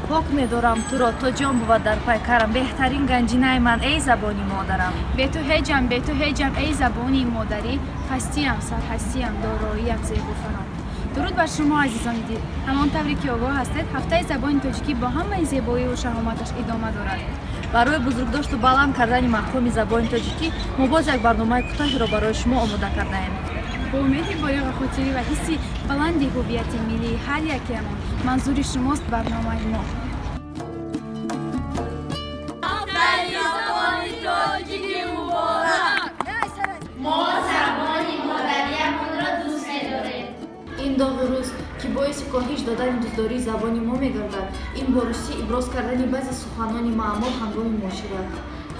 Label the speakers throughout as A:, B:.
A: Пок медорам туро, то ҷон бувад дар пайкарам, беҳтарин ганҷинаи ман, эй забони модарам.
B: Бе ту ҳеҷам, бе ту ҳеҷам, эй забони модарӣ, пастиям, сарҳастиям, дороиям, зебуфаром. Дуруд бар шумо, азизони дил! Ҳамон тавре ки огоҳ ҳастед, ҳафтаи забони тоҷикӣ бо ҳамаи зебоиву шаҳоматаш идома дорад.
A: Барои бузургдошту баланд кардани мақоми забони тоҷикӣ мо боз як барномаи кӯтоҳеро барои шумо омода кардаем.
B: Бо умеди болиғу хотирӣ ва ҳисси баланди ҳуввияти миллии ҳар якеамон манзури шумост барномаи мо.
C: Ҳафтаи забони тоҷикӣ муборак!
D: Мо забони модариямонро дӯст медорем.
A: Ин доғи рӯз, ки боиси коҳиш додани дӯстдории забони мо мегардад, ин бо русӣ иброз кардани баъзе суханони маъмул ҳангоми муошират.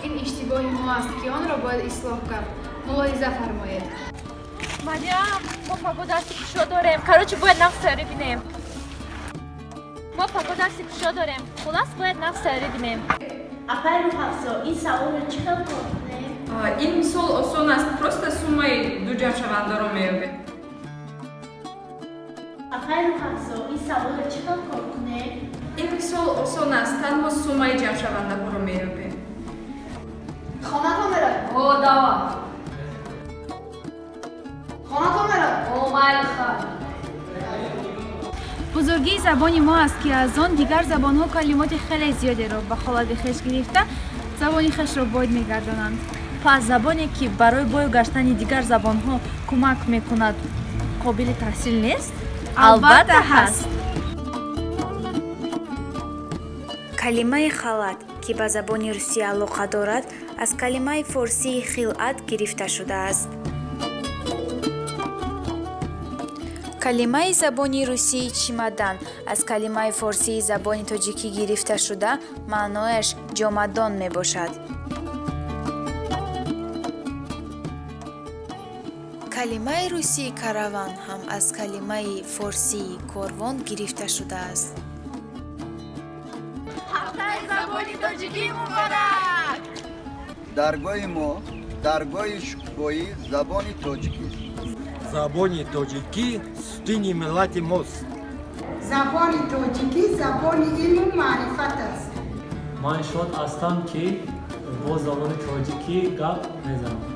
B: Ин иштибоҳи мо аст, ки онро бояд ислоҳ кард. Мулоҳиза фармоед.
C: Мариам, мо паго дарси кушо дорем. Короче, бояд нақш тайёрӣ бинем. Мо паго дарси кушо дорем, хулас, бояд нақш тайёрӣ бинем.
D: Апай Рӯҳафзо, ин саволро чӣ хел кор кунем?
E: Ин мисол осон аст, просто суммаи ду ҷамъшавандаро меёбед.
D: Апай Рӯҳафзо, ин саволро чӣ хел кор кунем?
E: Ин мисол осон аст, танҳо суммаи ҷамъшавандаҳоро меёбед.
F: Хонатон меравед?
G: О, давай.
F: Хонатон меравед?
G: О, майли, хай.
B: Бузургии забони мо аст, ки аз он дигар забонҳо калимоти хеле зиёдеро ба қолаби хеш гирифта, забони хешро бой мегардонанд.
A: Пас забоне, ки барои бою гаштани дигар забонҳо кӯмак мекунад, қобили таҳсил нест?
B: Албатта, ҳаст.
H: Калимаи халат, ки ба забони русӣ алоқа дорад, аз калимаи форсии хилъат гирифта шудааст. Калимаи забони русии чемодан аз калимаи форсии забони тоҷикӣ гирифта шуда, маънояш ҷомадон мебошад. Калимаи русии караван ҳам аз калимаи форсии корвон гирифта шудааст.
C: Ҳафтаи забони тоҷикӣ муборак!
I: Даргоҳи мо даргоҳи шукуфоии забони тоҷикист.
J: Забони тоҷикӣ сутуни миллати мост.
K: Забони тоҷикӣ забони илму маърифат аст.
L: Ман шод ҳастам, ки бо забони тоҷикӣ гап мезанам.